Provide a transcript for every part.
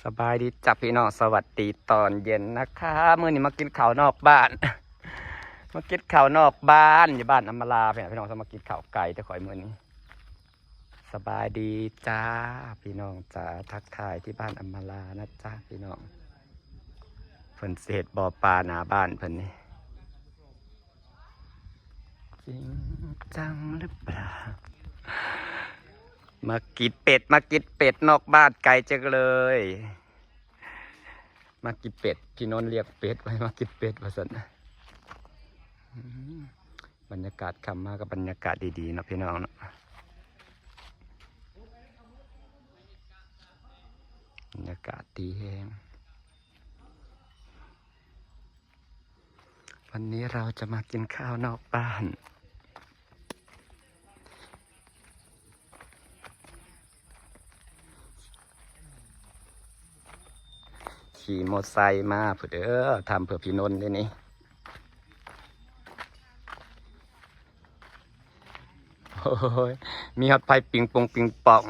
ສະບາຍດີຈ້າພີ່ນ້ອງ ສະຫວັດດີຕອນເຢັນນະຄະ. ມື້ນີ້ມາກິນເຂົ້ານອກບ້ານ ມາກິນເຂົ້ານອກບ້ານ ຢູ່ບ້ານອຳມາລາ. ພີ່ນ້ອງ ມາກິນເຂົ້າໄກ່ແຕ່ຂ້ອຍມື້ນີ້. ສະບາຍດີຈ້າພີ່ນ້ອງຈ້າ ທັກທາຍທີ່ບ້ານອຳມາລານະຈ້າພີ່ນ້ອງ. ເພິ່ນຊິເຮັດບໍ່ປາໜ້າບ້ານເພິ່ນນີ້ ຈິງຈັງຫຼືເປົ່າ? ມາກິນເປັດ ມາກິນເປັດນອກບ້ານໄກຈັງເລີຍ. ມາກິນເປັດ ພີ່ນົນລ້ຽງເປັດໄວ້ ມາກິນເປັດວ່າຊັ້ນ. ອືມ ບັນຍາກາດຄ່ຳມາກໍບັນຍາກາດດີໆເນາະພີ່ນ້ອງເນາະ ບັນຍາກາດດີແຮງ. ວັນນີ້ເຮົາຈະມາກິນຂ້າວນອກບ້ານ. ຂີ່ມໍໄຊມາພຸ້ນເດີ ທຳເພື່ອພີ່ນົນເດ້ນີ້. ໂອ້ຍ ມີຮອດໄຟປິງປົງປິງປອງ.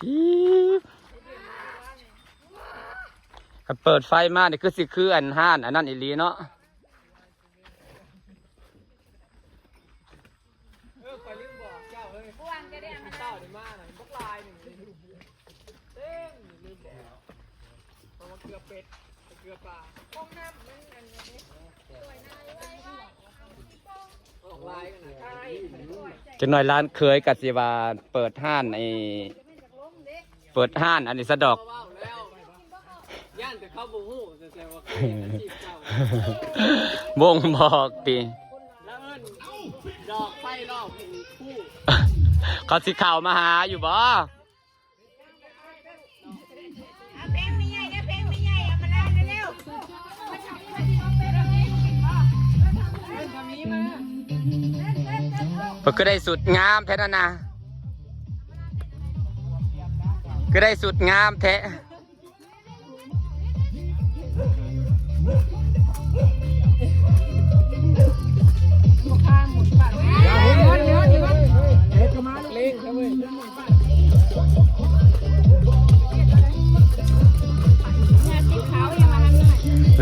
ອີ ຄັນເປີດໄຟມານີ້ຄືຊິຄືອັນຮ້ານອັນນັ້ນອີ່ຫຼີເນາະ. ເອີ ຂ້ອຍລືມບອກເຈົ້າເລີຍ ເຊົ້ານີ້ມານະ ບັກຫຼາຍໜຶ່ງ ເຕັມ ລືມບອກ ເພາະວ່າເກືອເປັດ ເກືອປາ ຟອງນ້ຳມັນອັນນີ້ ອອກຫຼາຍກັນນະ. ຈັກໜ້ອຍຫຼານເຂີຍກໍຊິວ່າເປີດຮ້ານໄອ້ ເປີດຮ້ານອັນນີ້ສະດອກ ເວົ້າແລ້ວ ຢ້ານແຕ່ເຂົາບໍ່ຮູ້ ແຕ່ວ່າເຄີຍເຮັດອາຊີບເກົ່າ ບົ່ງບອກຕິ ລະເອີ້ນດອກໄຟລອບຫູ ເຂົາຊິເຂົ້າມາຫາຢູ່ບໍ່? ເພິ່ນຄືໄດ້ສຸດງາມແທ້ນັ້ນນະ ຄືໄດ້ສຸດງາມແທ້.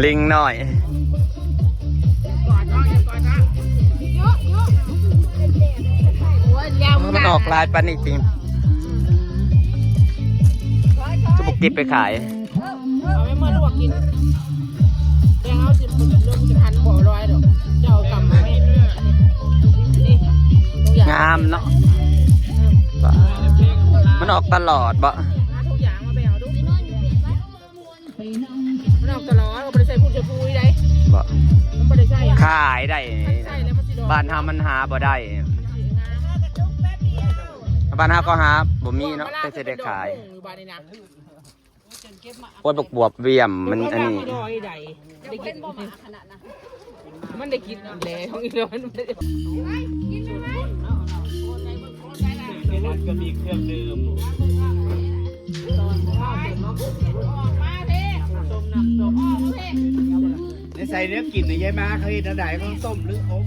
ລິງນ້ອຍ ມັນອອກຫຼາຍປານນີ້ຕິ ຄືບໍ່ເກັບໄປຂາຍ? ເອົາໄປເມືອລວກກິນ ແຕ່ເຮົາຊິບໍ່ລົງ ຊິຫັ້ນບໍ່ລອຍດອກ ເຈົ້າກຳມາໄວ້ ນີ້ ງາມເນາະ. ມັນອອກຕະຫຼອດບໍ່? ທຸກຢ່າງເອົາໄປເອົາດູ ມັນອອກຕະຫຼອດ ບໍ່ໄດ້ໃສ່ພຸ້ນໃສ່ປຸຍໃດ ບໍ່ ມັນບໍ່ໄດ້ໃສ່ ຂາຍໄດ້ ຄັນໃສ່ແລ້ວມັນຊິດອກ ບ້ານເຮົາມັນຫາບໍ່ໄດ້ ມັນຊິງາມ ບ້ານເຮົາກໍຫາບໍ່ມີເນາະ ແຕ່ຊິໄດ້ຂາຍ ຢູ່ບ້ານນີ້ນະ. ໂອ້ຍ ບັກບວບວຽມ ມັນອັນນີ້ ມັນໄດ້ກິນແຫຼະ ຂອງອີ່ດອນ ໃນນັ້ນກໍມີເຄື່ອງດື່ມ ໄດ້ໃສ່ແນວກິນໃນຍາຍມາ ເຂົາເຮັດແນວໃດ ເຂົາຕົ້ມຫຼືອົບ?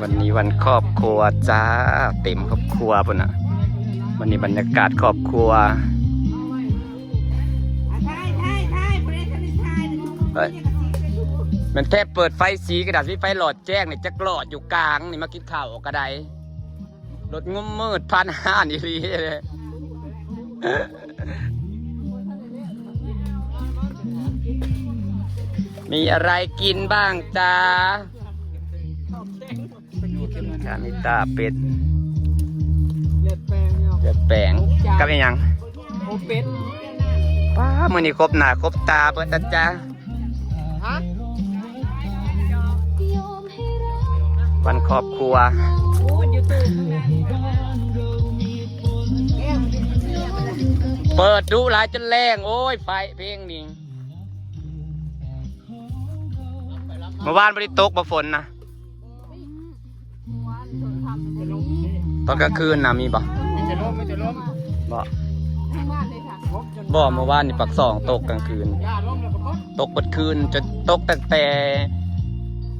ວັນນີ້ວັນຄອບຄົວຈ້າ ເຕັມຄອບຄົວພຸ້ນນະ ວັນນີ້ບັນຍາກາດຄອບຄົວ. ເອີຍ ແມ່ນແທ້ ເປີດໄຟສີກະດາດ ມີໄຟຫຼອດແຈ້ງນີ້ ຈັກຫຼອດຢູ່ກາງນີ້ ມາກິນເຂົ້າກໍໄດ້ ລົດງຸ້ມມືດຜ່ານຮ້ານອີ່ຫຼີເດ້. ມີอะไรกินบ้างจ๊ะ? ກາມີຕາເປັດ ເລືອດແປງເນາະ ເລືອດແປງ ກັບອີ່ຫຍັງ? ໂອເປັດ ປ້າ ມື້ນີ້ຄົບໜ້າຄົບຕາເບິດນະຈ໊ະ ຮະ ວັນຄອບຄົວ ເປີດດຸຫຼາຍຈົນແລງ ໂອ້ຍ ໄຟເພງນີ້. ເມື່ອວານບໍ່ໄດ້ຕົກບໍ່ຝົນນະ? ຕອນກາງຄືນນະມີບໍ່? ມີແຕ່ລົມ ມີແຕ່ລົມ ບໍ່ ບໍ່ ເມື່ອວານນີ້ປາກຊ່ອງຕົກກາງຄືນ ຢ່າລົມແລ້ວກໍເບິດ ຕົກເບິດຄືນ ຈົນຕົກຕັ້ງແຕ່